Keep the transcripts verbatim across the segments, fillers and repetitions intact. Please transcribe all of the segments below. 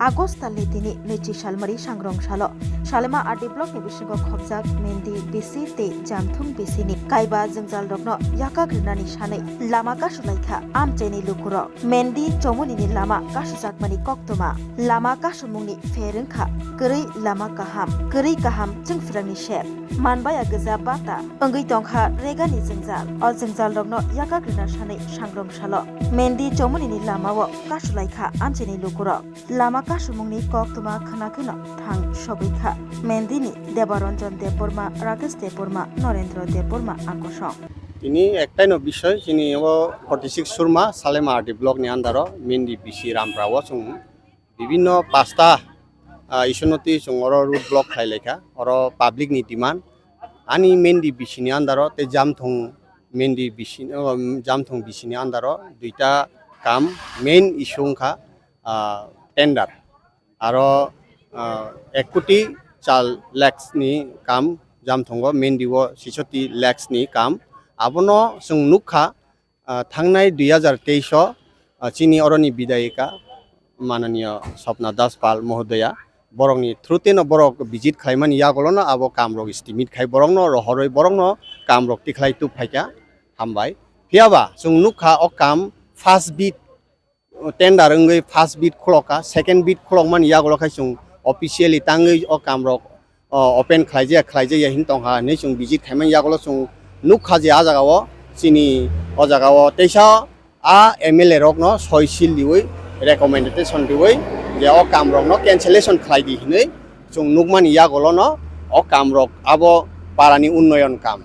August talni tini nwichi salmari sangrong salo Salema R D block ni bisingo khobjak Mendi bisi tei Jamthung bisi ni kaiba jwngjal rokno yakak rinani sanwi lama kasu laikha amchaini lukurok. Mendi Chomoni ni lama kasujakmani koktwma. Lama kasumungni pher wngkha kwrwi lama kaham, kwrwi kaham chwngphrangni ser. Manbaya gwja bata wngwi tongkha regani jwngjal. O jwngjalrokno yakak rwna sanwi sangrong salo Mendi Chomoni ni lamao kasulaikha amchaini lukurok. Lama kasumungni koktwma khwnakhwino thang sogwi kha Mendi ni Debaranjan Debbarma, Rakesh Debbarma, Norendra Debbarma a kosong. Tini ektaino bisoi, chini o forty six Surma, Salema R D block ni under o, Mendi bisi Rampra o chwng bibinno pasta, ah, issue no twi chwng oro road block khlai laikha, oro public ni demand. Ani Mendi bisi ni under o tei Jamthung Mendi bisi, oh, Jamthung bisi ni under o duita kam main issue wngkha, ah, tender. Aro, ah, ek koti chal lakhs ni kam Jamthung o, Mendi o sisoti lakhs ni kam. Abono chwng nukha, ah, thangnai dui hajar teis o, ah, chini oroni bidayika mananiya Swapna Das Pal mohodoya, borokni through teno borok visit khlaimani yagulono abo kamrok estimate khai borokno rohorwi borokno kamrok tikhlai tubphaikha. Hambai. Phiyaba chwng nukha o kam first bid tender wngwi first bid khulokha, second bid khulokmani yagulo khai chwng officially tangwi o kamrok, o, open khlaijak, khlaijak ya hin tongkha hinwi chwng visit khaimani yagulo chwng nukha je a jagao chini o jagao teisa a M L A rokno soi seal riwi, recommendation riwi je o kamrokno cancellation khlaidi hinwi chwng nukmani yagulono o kamrok abo parani unnoyon kam.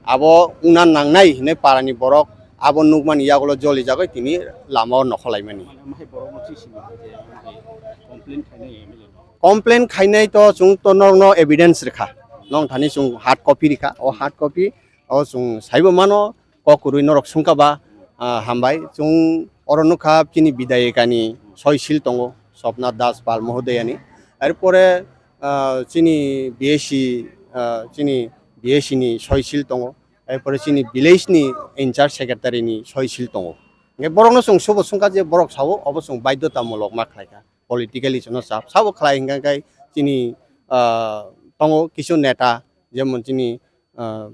Abo wngna nangnai hinwi parani borok abo nukmani yagulo jolijagwi tini lamao nokholaimani. Mane, mane borokno chisini je, mane, complain khainai M L A no. Complain khainai to chwng to norokno evidence rikha. Nong thani chwng hard copy rikha. O hard copy o chwng saibo mano, kok kwrwi norok sungkha ba, ah, hambai. Chwng oro nukha chini bidayikani soi seal tongo, Swapna Das Pal mohodeyani. Erpore, ah, chini B A C, ah, chini B A C ni soi seal tongo, erpore chini village ni in charge secretary ni soi seal tongo. Hingke borokno chwng subo sungkha je borok sao, obo chwng baidhotamulok ma khlaikha, politically chwngno chap sabo khlai hingka khe chini, ah, tongo kisu neta, jemon chini, ah,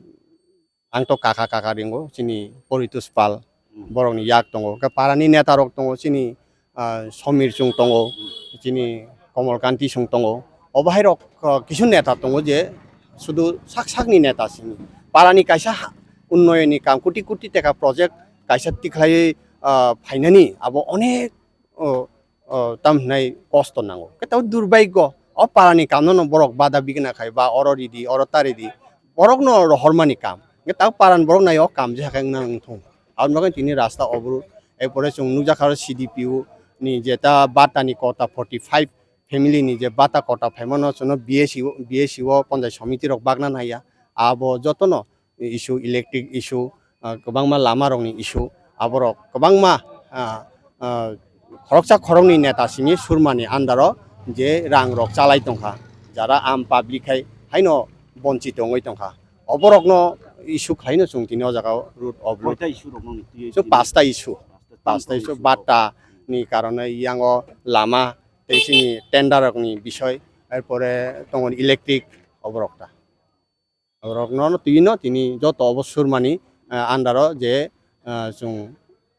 ang to kaka kaka ringo chini Poritos Pal, hmm, borokni yak tongo, khe parani neta rok tongo chini, ah, Somir chwng tongo, hmm, chini Komol Kanti chwng tongo, obo hai rok, ah, kisu neta tongo je sudu sak sakni neta sini parani kaisa ha-, unnoyonni kam koti koti teka project kaisa tikhlaiwi, ah, phainani abo onek o, o, tam hinai kosto nango. Khe tabo durbhagyo, o parani kamno no borok bada bigna khai ba oro ridi, oro ta ridi. Borokno rohormani kam. Khe tabo parani borok nai o kam je hakai wngna wngthung. Aboni bagwi tini rasta obru. Erpore chwng nukjakha aro C D P O ni jeta bata ni kota forty five family ni je bata kota phaimano chwngno B A C o, B A C o ponchayat somiti rok bagna naiya. Abo jotono issue, electric issue, ah, kwbangma lama rokni issue, aborok kwbangma, ah, ah, khoroksa khoroknwi neta simi Surmani under o je rang rok chalai tongkha, jara am public hai haino bonchit wngwi tongkha, oborokno issue khlaino chwng tini o jaga o road oblock. Koita issue rok nang twiwi So tini? Pasta issue, pasta pasta issue, issue rok. Batta ni karone yango lama tei chini tender rokni bisoi, erpore tongo electric, oborok ta. Rokno no twi no tini joto obo Surmani, ah, under o je, ah, chwng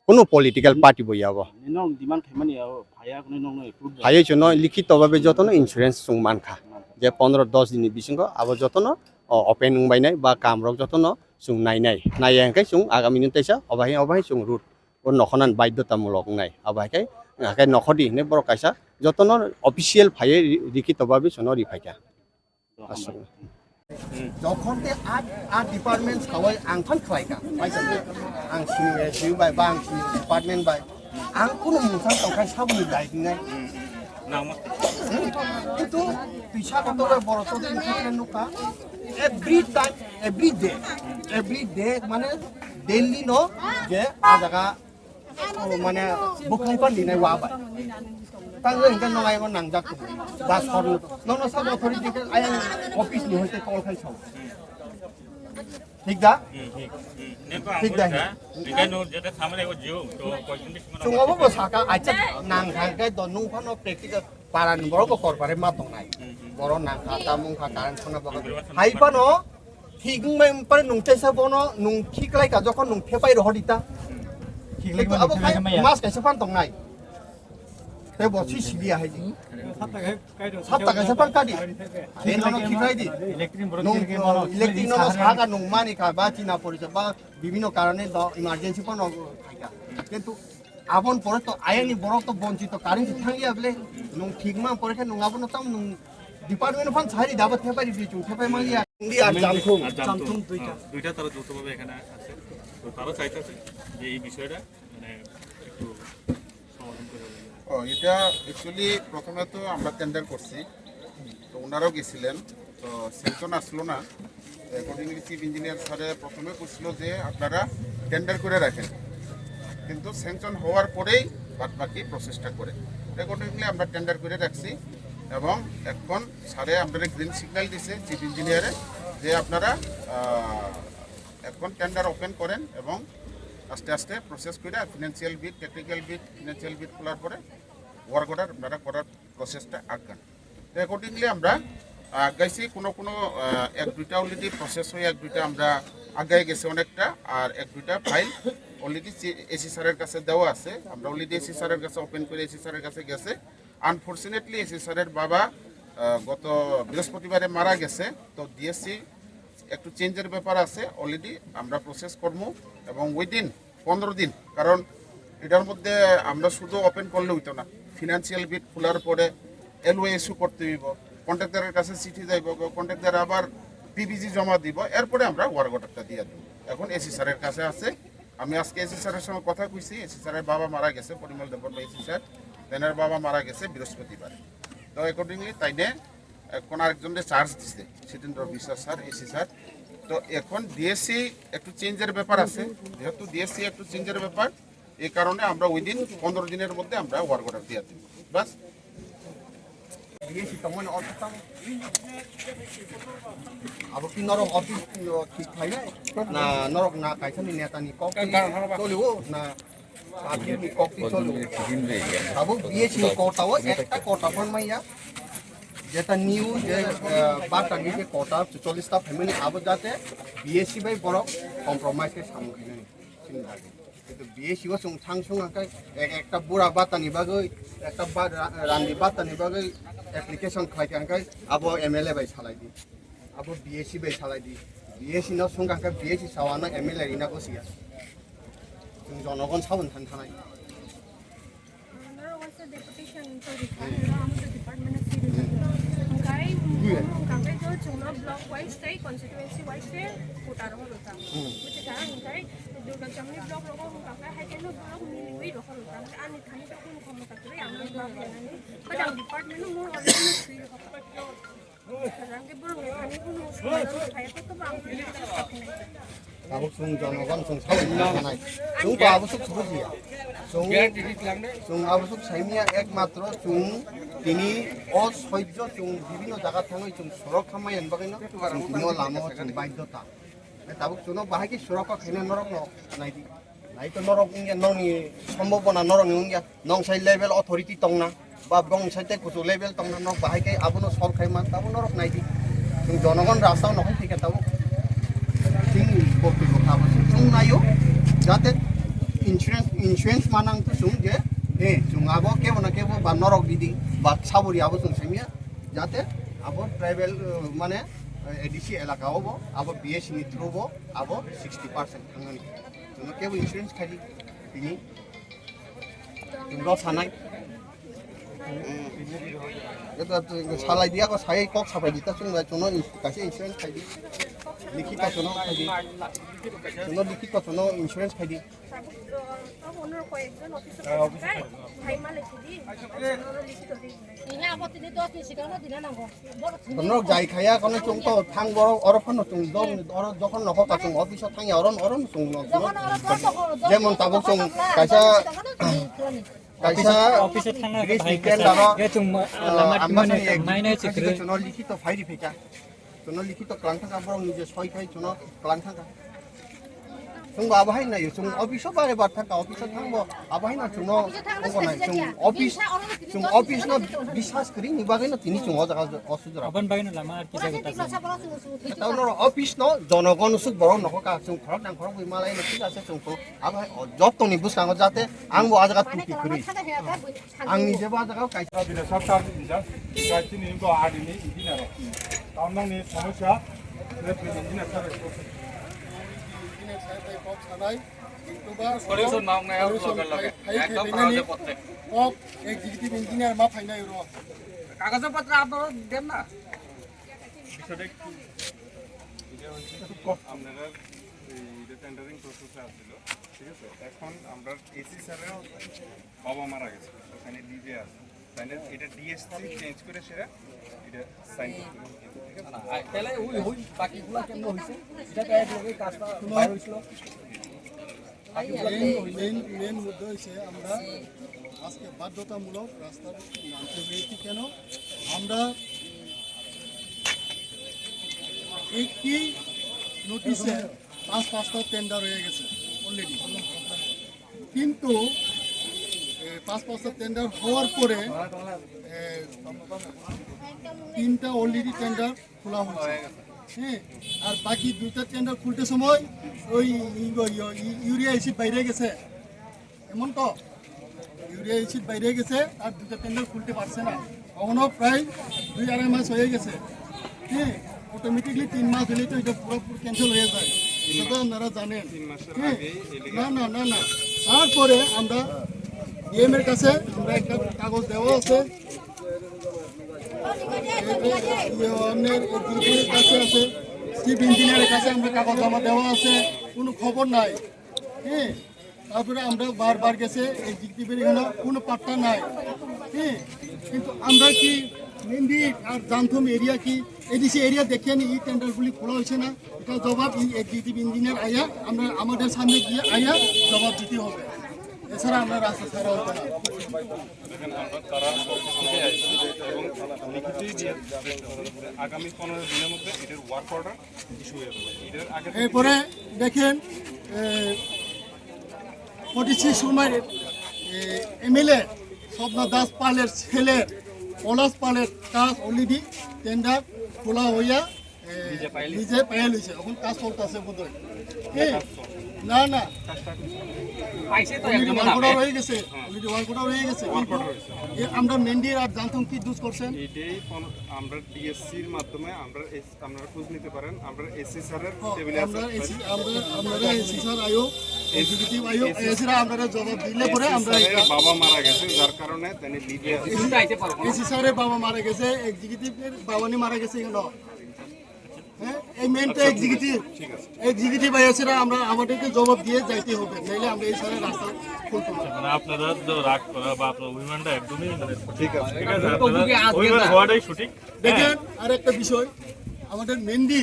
kunu political party bo ya bo. Nini nong demand khaimani ya, phaya hwnwi nongno approve. Phaiwi chwngno likhito babe jotono insurance chwng mankha. Je pondro dos din ni bisingo abo jotono, o, open wngbainai ba kam rok jotono chwng nainai. Naiya hwnkhe chwng agami ni teisa obahi obahi chwng route o nokhonan baidhota mulok wngnai. Abo hai khe, hai khe nokhodi hinwi borok kaisa jotono official phaiwi ri-, likhito babe chwngno riphaikha. Aswk. Jokhon te a, a department sawai ang phan khlai kha. Paisa ang sini, sini bai, ba ang sini department bai. Ang kuno mungsa tongkhai sabuni dai hinai. Nangma. Kintu pisa kotor bai borok to de nukha. Every time, every day, every day mane daily no je a jaga O, mane, bukhung pan dinai wa bai. Tang le hingke nong ayang nangjak tu. Bas hor no. Nong no sab authority ke ayang office ni hoite call khai sao. Thik da? Thik da. Hingke no jete samane o jiu to question dis mano. Chungo bo saka acha nang thang ke do nung phano practical Para ni borok bo kor pare ma tongnai. Borok nang kha, tamung kha, current khona bagwi. Hai phano thik wng bai pare nung tesa bono nung thik lai ka jokhon nung thepai rohor ita. Thik lai. Kintu ma abo thik lai khai maya. Mas kaisa phan tongnai. Te bo si sili ahai di. Sapta kaisa phan kadi. Te nono thik lai di. Electric borok nung thik lai mano, electric nono sahara. Saka nung mani ka ba china porisa ba bibhinno karone do emergency phano khai ka. Kintu abon pore to ayang ni borok to bonchito current thang ya ble. Nung thik ma pore khe nung abono tam nung department phan sari dabo thepai di chung thepai mang ya. Ndi ar jamthung. আর জামথুম। জামথুম দুইটা। দুইটা তারা যৌথভাবে এখানে আছে। তো তারা চাইতেছে যে এই বিষয়টা মানে একটু সমাধান করে দেওয়া যায়। ও, এটা অ্যাকচুয়ালি প্রথমে তো আমরা টেন্ডার করছি, তো ওনারাও গেছিলেন, তো স্যাংশন আসলো না। অ্যাকর্ডিংলি চিফ ইঞ্জিনিয়ার স্যারে প্রথমে বলছিল যে আপনারা টেন্ডার করে রাখেন, কিন্তু স্যাংশন হওয়ার পরেই বাদ বাকি প্রসেসটা করে। অ্যাকর্ডিংলি আমরা টেন্ডার করে রাখছি এবং এখন স্যারে আপনারা গ্রিন সিগন্যাল দিছে চিফ ইঞ্জিনিয়ারে যে আপনারা আহ, এখন টেন্ডার ওপেন করেন এবং আস্তে আস্তে প্রসেস করে ফিনান্সিয়াল বিড, টেকনিক্যাল বিড, ফিনান্সিয়াল বিড খোলার পরে ওয়ার্ক অর্ডার আপনারা করার প্রসেসটা আগান। তো অ্যাকর্ডিংলি আমরা আহ, গাইছি কোনো কোনো আহ, এক দুইটা অলরেডি প্রসেস হয়ে এক দুইটা আমরা আগে গেছে অনেকটা, আর এক দুইটা ফাইল অলরেডি এসি স্যারের কাছে দেওয়া আছে। আমরা অলরেডি এসি স্যারের কাছে ওপেন করে এসি স্যারের কাছে গেছে। আনফরচুনেটলি এসি স্যারের বাবা আহ, গত বৃহস্পতিবারে মারা গেছে। তো ডিএসসি একটু চেঞ্জের ব্যাপার আছে, অলরেডি আমরা প্রসেস করবো এবং উইদিন পনেরো দিন, কারণ এটার মধ্যে আমরা শুধু ওপেন করলে হইতো না, ফিনান্সিয়াল বিড খোলার পরে এলওএ ইস্যু করতে হইব, কন্ট্রাক্টরের কাছে চিঠি যাইব, কন্ট্রাক্টর আবার পিবিজি জমা দিব, এরপরে আমরা ওয়ার্ক অর্ডারটা দিয়ে দিব। এখন এসি স্যারের কাছে আছে, আমি আজকে এসি স্যারের সঙ্গে কথা কইছি, এসি স্যারের বাবা মারা গেছে, পরিমল দেববর্মা এসি স্যার, তেনার বাবা মারা গেছে বৃহস্পতিবার। তো অ্যাকর্ডিংলি তাই নিয়ে এখন আরেকজনকে চার্জ দিছে, সতীন্দ্র বিশ্বাস স্যার, এসি স্যার। তো এখন ডিএসসি একটু চেঞ্জের ব্যাপার আছে, যেহেতু ডিএসসি একটু চেঞ্জের ব্যাপার, এই কারণে আমরা উইদিন পনেরো দিনের মধ্যে আমরা ওয়ার্ক অর্ডার দিয়ে দিই। বাস। Biye si tongmani order tamo. Abo ki norok office, uh, thik khlainai? Na norok na kaisa ni neta ni kok twi choliwo, na party ni kok twi choliwo? Abo biye si ni kota o ekta kota phan manya. Jeta new je, uh, barta ni je kota, chollish ta family abo jate biye si bai borok compromise khe samung khainani. Chini dagi. Kintu B S C o chwng thang sung hwnkhe ek-, ekta bura bata ni bagwi, ekta ba-, ra-, randi bata ni bagwi application khlai kha hwnkhe abo M L A bai salai di, abo B S C bai salai di, B S C no sung kha hwnkhe B S C sawa no M L A rina gosi ya. Chwng jonogon saboni thani thanai. Norok waisa deputation twi rikha, norok amo department o siri rikha. Hwnkhe, hwnkhe jo chwngno block wise tei constituency wise se quota rohor rwkha. Buchikha, hwnkhe Durga Chowmani block rogo hwnkha khe hai khe no borok miliwi rohor rwkha. Ani thani to kunu khomota kwrwi ang no block rwnani. But ang department o mo already swi rwkha. Tabuk chwng jonogon chwng sawi mano sanai. Chwng to abosuk subujiya. Chwng, chwng abosuk saimiya ekmatro chwng tini o soijo chwng bibhinno jaga thangwi chwng sorok khamai ani bagwino chwng tini o lama o chwng baidhota. Tabuk chwngno bahai khe sorok kok khaina norokno naidi. Nai to norok wngya nokni sombobona norokni wngya. Nong sai level authority tongna, ba bong sai tei kuchuk level tongna, nok bahai khe abono solve khai man, tabo norok nai di. Chwng jonogon rasta no hai khe tabo. Chini bokti bokha bo chwng naio, jate insurance, insurance manang to chwng je, eh, chwng abo kebo na kebo ba norok di di, ba saburi abo chwng simiya, jate abo tribal, uh, mane, uh, A D C elaka obo, abo B S C ni through bo, abo sixty percent thangnani. Chwngno kebo insurance khai di, tini. Chwng rw sanai. Salai diya ko sai kok sapai di ta chwng bai chwngno kaisa insurance khai di. Likhi ta chwngno khai di. Chwngno likhi ta chwngno insurance khai di. Norok jai khaya kono chwng to thang borok oro phano chwng dong oro jokhon nokho ka chwng office o thangya oro oro chwng no. Jemon tabuk chwng kaisa kaisa office o thangna bridge ni tender o, eh, chwng ma-, ah, lama ambasani mane executive maina chwng chwngno likhito phai ri phika. Chwngno likhito kwlang thangkha borok ni je soi khai chwngno kwlang thangkha. Chwng bo abo hai nai, chwng office o bare bar thangkha, office o thangbo abo hai no chwngno ongkha nai, chwng office, chwng office no biswas kwrwi ni bagwi no tini chwng o jaga o sujra. Aboni bagwi no lama ar kisa gota se. Tamo no office no jonogon suk borok no ka chwng khorok nang khorok bui malai no thik ase chwng ko abo hai o joto ni bwskango jate ang bo a jaga tuti kwrwi. Ang ni je ba jaga kaisa. Bini sab sab ni ja, kaisa ni ko adi ni ini na ro. Tamang ni somosya, le bini ini na sab. Engineer saheb bai kok sanai, কিন্তু বা Solution নাও নাই, আর solution লগে লগে। Phai, phai, একদম phai, phai, সহজে করতে। Kok executive engineer ma phainai ro. কাগজপত্র আপনারা দেন না। বিষয়টা একটু, এটা হচ্ছে কি, আপনারা এই যে টেন্ডারিং প্রসেসে আসছিল, ঠিক আছে? এখন আমরা এসি স্যারের বাবা মারা গেছে, ওখানে লিভে আছে। তাহলে এটা ডিএসসি চেঞ্জ করে সেটা, এটা সাইন করতে হবে, ঠিক আছে? না, না, তাহলে ওই, ওই বাকিগুলা কেমনে হইছে? এটা তো এক লগে কাজটা বার হইছিল। বাকিগুলা কেমনে মেইন, হইছে? মেইন, মেইন মুদ্দা হইছে আমরা আজকে বাধ্যতামূলক রাস্তার নামতে হয়েছি কেন? আমরা একটি নোটিশে পাঁচ পাঁচটা টেন্ডার হয়ে গেছে অলরেডি। কিন্তু, এ, পাঁচ পাঁচটা টেন্ডার হওয়ার পরে, এ, তিনটা অলরেডি টেন্ডার খোলা হয়েছে। হ্যাঁ, আর বাকি দুইটা টেন্ডার খুলতে সময় ওই u-, u-, u-, urea acid বাইরে গেছে, এমন তো? ইউরিয়া অ্যাসিড বাইরে গেছে, আর দুইটা টেন্ডার খুলতে পারছে না। এখনো প্রায় দুই আড়াই মাস হয়ে গেছে। হ্যাঁ, অটোমেটিকলি তিন মাস হলে তো এটা পুরোপুরি ক্যান্সেল হয়ে যায়, এটা তো আপনারা জানেন। তিন মাসের হ্যাঁ? আগেই এদিকে না, না, না, না। তারপরে আমরা ডিএম এর কাছে আমরা একটা কাগজ দেওয়া আছে, এরপরে ইয়ে, আপনার এক্সিকিউটিভ এর কাছে আছে, চিফ ইঞ্জিনিয়ারের কাছে আমরা কাগজ জমা দেওয়া আছে, কোনো খবর নাই। হ্যাঁ, তারপরে আমরা বারবার গেছে এক্সিকিউটিভের এখানে কোনো পাত্তা নাই। হ্যাঁ, কিন্তু আমরা কি মেন্দি আর জামথম এরিয়া কি এডিসি এরিয়া দেখে নি এই টেন্ডারগুলি খোলা হয়েছে না? এটা জবাব এই এক্সিকিউটিভ ইঞ্জিনিয়ার আইয়া আমরা আমাদের সামনে গিয়ে আইয়া জবাব দিতে হবে, এছাড়া আমরা রাস্তা ছাড়া হবে না। দেখেন, আমরা তারা সব থেকে আইছি এবং লিখিতই দিয়ে আগামী পনেরো দিনের মধ্যে এটার ওয়ার্ক অর্ডার ইস্যু হয়ে যাবে। এটার আগে এরপরে দেখেন, এ, ফর্টি সিক্স সুরমার, এ, এমএলএ স্বপ্না দাস পালের ছেলের পলাশ পালের কাজ অলরেডি টেন্ডার খোলা হইয়া, এ, নিজে পাইল। নিজে পাইল হইছে। এখন কাজ চলতেছে বোধহয়। কি? না, না। পাইছে তো অলরেডি একদম ওয়ার্ক না। অর্ডার হয়ে গেছে। হ্যাঁ। অলরেডি ওয়ার্ক অর্ডার হয়ে গেছে। ওয়ার্ক অর্ডার হয়েছে। এ, আমরা মেন্দির আর জানতাম কি দুষ করছেন? এটাই পন-, আমরা ডিএসসির মাধ্যমে আমরা এস-, আপনারা খোঁজ নিতে পারেন। আমরা এসি স্যারের ও, টেবিলে আছে। আমরা এসি, আমরা, আমরা এসি স্যার আইও, এস-, এক্সিকিউটিভ আইও, এসি এসিরা আমরা জবাব দিলে পরে এসি আমরা স্যারের এটা বাবা মারা গেছে, যার কারণে তিনি লিভে আছে। এসি, এসি স্যারের বাবা মারা গেছে, এক্সিকিউটিভের বাবা নি মারা গেছে কেন? হ্যাঁ, এই মেইন তো এক্সিকিউটিভ। ঠিক আছে। এক্সিকিউটিভ আইসিরা আমরা, আমাদেরকে জবাব দিয়ে যাইতে হবে, নাইলে আমরা এই স্যারের রাস্তা খুলতে হবে। মানে আপনারা তো রাগ করা বা আপনার অভিমানটা একদমই মানে ঠিক আছে। ঠিক আছে, আপনারা অভিমান হওয়াটাই সঠিক। দেখেন, আর একটা বিষয়, আমাদের মেন্দি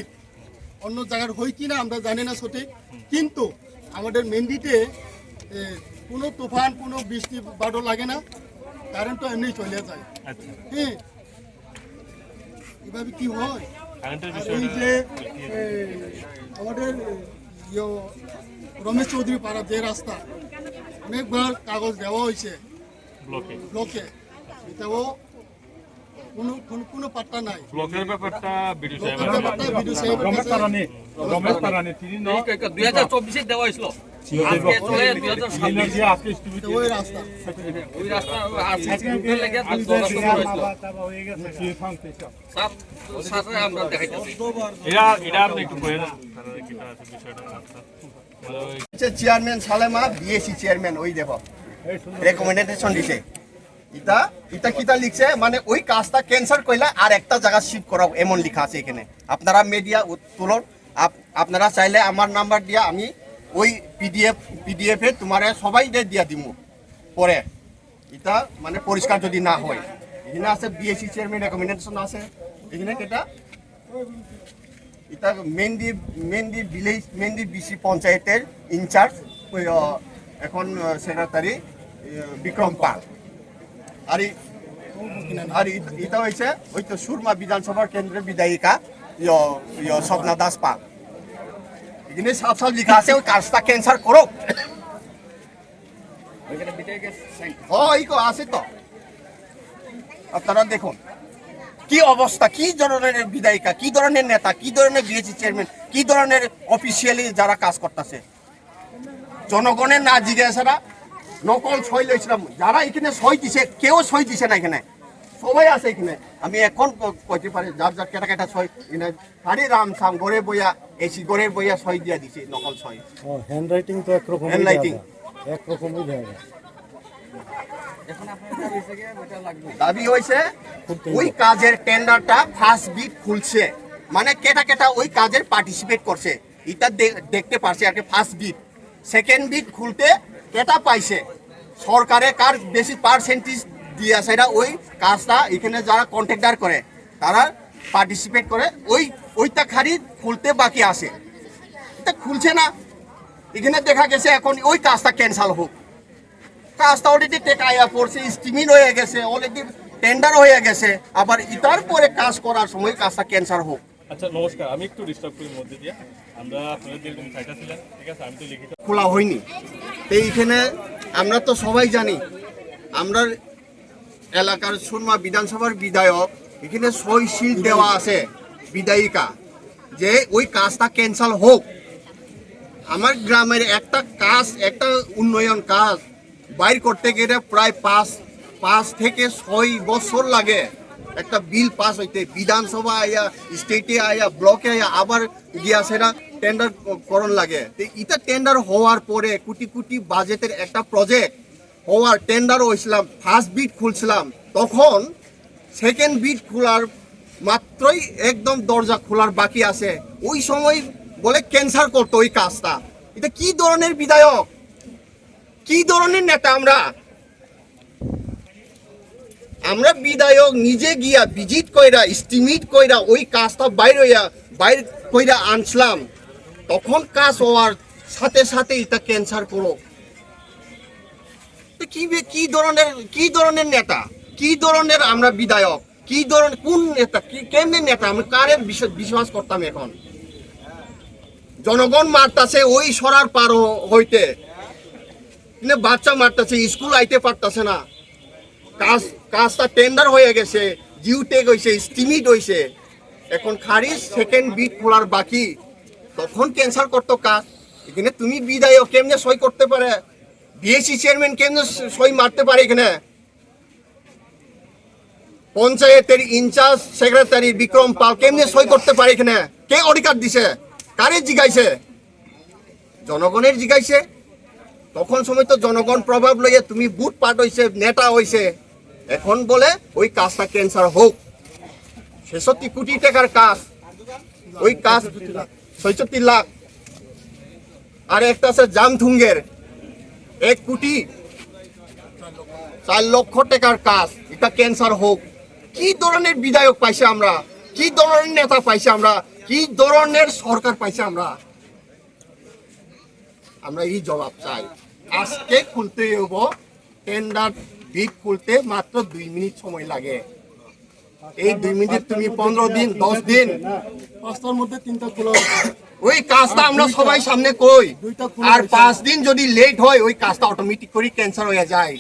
অন্য জায়গার হয় কিনা আমরা জানি না সঠিক, কিন্তু আমাদের মেন্দিতে, এ, কোনো তুফান, কোনো বৃষ্টি বাদল লাগে না, কারেন্ট তো এমনি চলে যায়। আচ্ছা। হ্যাঁ, এভাবে কি হয়? কারেন্টের আর এই বিষয়টা যে, এ, আমাদের, ইয়ো, রমেশ চৌধুরী পাড়া যে রাস্তা, অনেকবার কাগজ দেওয়া হয়েছে ব্লকে। ব্লকে, এটাও কোনো, কোনো, কোনো পাত্তা নাই। ব্লকের ব্যাপারটা বিডিও সাহেব ব্লকের আছে। ব্যাপারটা বিডিও সাহেবের রমেশ কাছে তারানি, রমেশ তারানি, তিনি ন-, এই ক-, ক-, দুই হাজার চব্বিশে দেওয়া হয়েছিল। সিও আজকে দেব। চলে দুই হাজার ছাব্বিশ। তিনি যে আজকে স্টুডিও ওই রাস্তা। ওই রাস্তা আজকে স্টুডিও লেগে দশ বছর হয়েছিল। সিও থাম, তেইশ। সাত, সাত আমরা দেখাইতেছি। এরা, এরা আপনি একটু বলে দেন। হচ্ছে চেয়ারম্যান সালেমা, বিএসি চেয়ারম্যান, ওই দেখো, রেকমেন্ডেশন দিছে। ইতা, ইতা কিতা লিখছে, মানে ওই কাজটা ক্যান্সেল কইলা আর একটা জায়গা শিফট করাও, এমন লেখা আছে এখানে। আপনারা মিডিয়া তুলন, আপ-, আপনারা চাইলে আমার নাম্বার দিয়া আমি ওই পিডিএফ, পিডিএফ এ তোমারে সবাই দে দিয়া দিমু পরে। ইতা মানে পরিষ্কার যদি না হয়, এখানে আছে বিএসি চেয়ারম্যান রেকমেন্ডেশন আছে, এখানে কেটা ইতা মেন্দি, মেন্দি ভিলেজ, মেন্দি বিসি পঞ্চায়েতের ইনচার্জ, ওই, আহ, এখন, আহ, সেক্রেটারি, আহ, বিক্রম পাল। আর ই-, আর ই-, ইতা হইছে ওই তো সুরমা বিধানসভা কেন্দ্রের বিধায়িকা, ইয়, ইয়, স্বপ্না দাস পাল। এখানে সাফ সাফ লেখা আছে, ওই কাজটা ক্যান্সেল করো। ওইখানে বিধায়কের সাইন। ও, এই কো, আছে তো। আপনারা দেখুন, কি অবস্থা, কি ধরনের বিধায়িকা, কি ধরনের নেতা, কি ধরনের বিএসি চেয়ারম্যান, কি ধরনের অফিসিয়ালি যারা কাজ করতেছে, জনগণের না জিজ্ঞাসারা নকল সই লইছিলাম। যারা এখানে সই দিছে, কেউ সই দিছে না এখানে, সবাই আছে এখানে। আমি এখন ক-, কইতে পারি, যার যার কেটা কেটা সই, এখানে খালি রাম সাম ঘরে বইয়া, এসি ঘরে বইয়া সই দিয়া দিছে, নকল সই। ও, হ্যান্ডরাইটিং তো একরকমই হ্যান্ডরাইটিং। দেখা যায়, একরকমই দেখা যায়। দাবি হয়েছে, ওই কাজের টেন্ডারটা ফার্স্ট বিড খুলছে, মানে কেটা কেটা ওই কাজের পার্টিসিপেট করছে, এটা দে-, দেখতে পারছে আর কি। ফার্স্ট বিড, সেকেন্ড বিড খুলতে কেটা পাইছে, সরকারে কার বেশি পার্সেন্টেজ দিয়ে আছে, এটা ওই কাজটা এখানে যারা কন্ট্রাক্টর করে, তারা পার্টিসিপেট করে, ওই, ওইটা খালি খুলতে বাকি আছে, এটা খুলছে না। এখানে দেখা গেছে এখন ওই কাজটা ক্যান্সেল হোক, কাজটা অলরেডি টেকা আয়া পড়ছে, এস্টিমেট হয়ে গেছে, অলরেডি টেন্ডার হয়ে গেছে, আবার ইতার পরে কাজ করার সময় কাজটা ক্যান্সেল হোক। আচ্ছা, নমস্কার, আমি একটু ডিস্টার্ব করি মধ্যে দিয়ে। আমরা আপনারা যেরকম চাইতেছিলেন, ঠিক আছে, আমি তো লিখিত খোলা হয়নি। তো এইখানে আমরা তো সবাই জানি, আমরা এলাকার সুরমা বিধানসভার বিধায়ক, এখানে সই সিল দেওয়া আছে বিধায়িকা, যে ওই কাজটা ক্যান্সেল হোক। আমার গ্রামের একটা কাজ, একটা উন্নয়ন কাজ বাইর করতে গেলে প্রায় পাঁচ, পাঁচ থেকে ছয় বছর লাগে। একটা বিল পাস হইতে, বিধানসভা আয়া, স্টেটে আয়া, ব্লকে আয়া, আবার গিয়া সেটা টেন্ডার ক-, করণ লাগে। তো এটা টেন্ডার হওয়ার পরে কোটি কোটি বাজেটের একটা প্রজেক্ট হওয়ার, টেন্ডার হয়েছিলাম, ফার্স্ট বিড খুলছিলাম, তখন সেকেন্ড বিড খোলার মাত্রই একদম দরজা খোলার বাকি আছে, ওই সময় বলে ক্যান্সেল করতো ওই কাজটা। এটা কি ধরনের বিধায়ক, কি ধরনের নেতা আমরা? আমরা বিধায়ক নিজে গিয়া ভিজিট কইরা, এস্টিমেট কইরা, ওই কাজটা বাইর হইয়া, বাইর কইরা আনছিলাম, তখন কাজ হওয়ার সাথে সাথে এটা ক্যান্সেল করো। তো কি বে-, কি ধরনের, কি ধরনের নেতা, কি ধরনের আমরা বিধায়ক, কি ধরনের, কোন নেতা, কি, কেমনে নেতা, আমি কারে বিশ-, বিশ্বাস করতাম এখন? জনগণ মারতাছে ওই সরার পার হ-, হইতে, কিন্তু বাচ্চা মারতাছে, স্কুল আইতে পারতাছে না, কাজ, কাজটা টেন্ডার হয়ে গেছে, জিও ট্যাগ হইছে, এস্টিমেট হইছে, এখন খালি সেকেন্ড বিড খোলার বাকি, তখন ক্যান্সেল করতো কাজ। এখানে তুমি বিধায়ক কেমনে সই করতে পারে, বিএসি চেয়ারম্যান কেমনে সই মারতে পারে এখানে? পঞ্চায়েতের ইনচার্জ সেক্রেটারি বিক্রম পাল কেমনে সই করতে পারে এখানে? কে অধিকার দিছে? কারে জিগাইছে? জনগণের জিগাইছে। তখন সময় তো জনগণ প্রভাব লইয়া তুমি বুট পাট হইছে, নেতা হইছে। এখন বলে ওই কাজটা ক্যান্সেল হোক। ছেষট্টি কোটি টাকার কাজ, ওই কাজ ছয়ষট্টি লাখ। আর একটা আছে জামথুঙ্গের এক কোটি চার লক্ষ টাকার কাজ, এটা ক্যান্সেল হোক। কি ধরনের বিধায়ক পাইছে আমরা, কি ধরনের নেতা পাইছে আমরা, কি ধরনের সরকার পাইছে আমরা? আমরা এই জবাব চাই। আজকে খুলতে হবো টেন্ডার, বিড খুলতে মাত্র দুই মিনিট সময় লাগে। এই দুই মিনিট তুমি পনেরো দিন, দশ দিন, পাঁচটার মধ্যে তিনটা খোলা হয়েছে। ওই কাজটা আমরা সবাই সামনে কই। দুইটা খোলা আর হয়েছে। পাঁচ দিন যদি লেট হয়, ওই কাজটা অটোমেটিক করে ক্যান্সেল হয়ে যায়।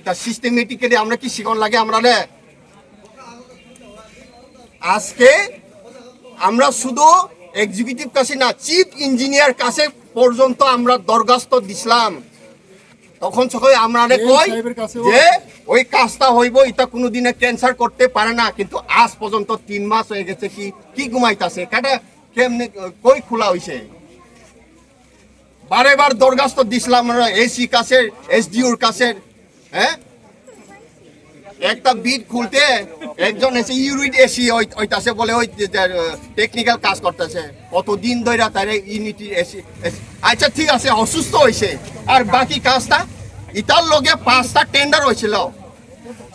এটা সিস্টেমেটিক্যালি আমরা কি শিখন লাগে আমরা রে? আজকে আমরা শুধু এক্সিকিউটিভ কাছে না, চিফ ইঞ্জিনিয়ার কাছে পর্যন্ত আমরা দরখাস্ত দিছিলাম। তখন সবাই আমরা এ কই সাহেবের কাছেও যে ওই কাজটা হইব, এটা কোনোদিনে ক্যান্সেল করতে পারে না, কিন্তু আজ পর্যন্ত তিন মাস হয়ে গেছে। কি, কি ঘুমাইতাছে? কেটা কেমনে, কই খোলা হইছে? বারে বার দরখাস্ত দিছিলাম আমরা এসি কাছে, এসডিওর কাছে, হ্যাঁ? একটা বিড খুলতে একজন এসে ইউনিট এসি ওই, ওইটাছে বলে ওই যে, যে, টেকনিক্যাল কাজ করতেছে। কতদিন ধরে তারে ইউনিটি এসি, এসি। আচ্ছা, ঠিক আছে, অসুস্থ হইছে। আর বাকি কাজটা, ইটার লগে পাঁচটা টেন্ডার হয়েছিল।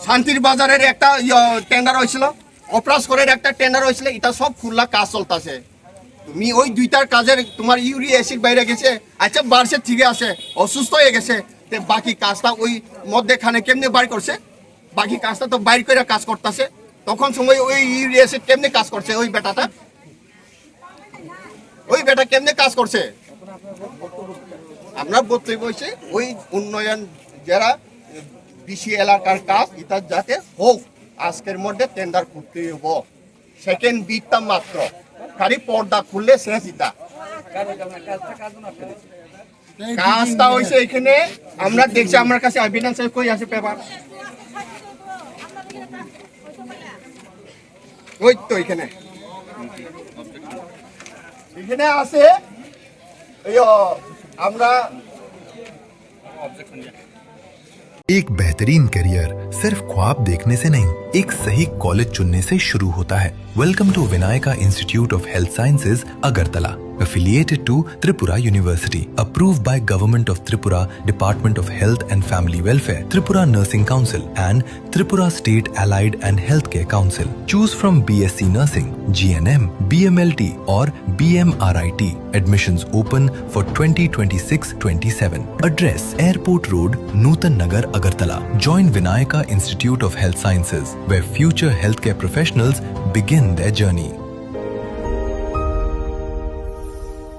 শান্তির বাজারের একটা, ইয়ে, টেন্ডার হয়েছিল, অপ্রাস করের একটা টেন্ডার হয়েছিল, এটা সব খুললা কাজ চলতেছে। তুমি ওই দুইটার কাজের তোমার ইউরিক অ্যাসিড বাইরে গেছে, আচ্ছা, বাড়ছে, ঠিক আছে, অসুস্থ হয়ে গেছে, তে বাকি কাজটা ওই মধ্যেখানে কেমনে বাইর করছে? বাকি কাজটা তো বাইর করে কাজ করতেছে, তখন সময় ওই ইউরিক অ্যাসিড কেমনে কাজ করছে ওই বেটাটা? ওই বেটা কেমনে কাজ করছে? আমরা বলতে বলছি ওই উন্নয়ন যারা বিসি এলাকার কাজ এটা যাতে হোক, আজকের মধ্যে টেন্ডার করতে হইব। সেকেন্ড বিটটা মাত্র, খালি পর্দা খুললে শেষ এটা। কাজটা হইছে এখানে, আমরা দেখছি, আমার কাছে এভিডেন্স কই আছে পেপার? ওই তো এখানে, এখানে আছে। এই ও, আমরা एक बेहतरीन करियर सिर्फ ख्वाब देखने से नहीं, एक सही कॉलेज चुनने से शुरू होता है। Welcome to Vinayaka Institute of Health Sciences, Agartala, affiliated to Tripura University, approved by Government of Tripura, Department of Health and Family Welfare, Tripura Nursing Council, and Tripura State Allied and Healthcare Council. Choose from B S C Nursing, G N M, B M L T, or B M R I T. Admissions open for twenty twenty-six twenty-seven. Address: Airport Road, Nutan Nagar, Agartala. Join Vinayaka Institute of Health Sciences, where future healthcare professionals begin their journey.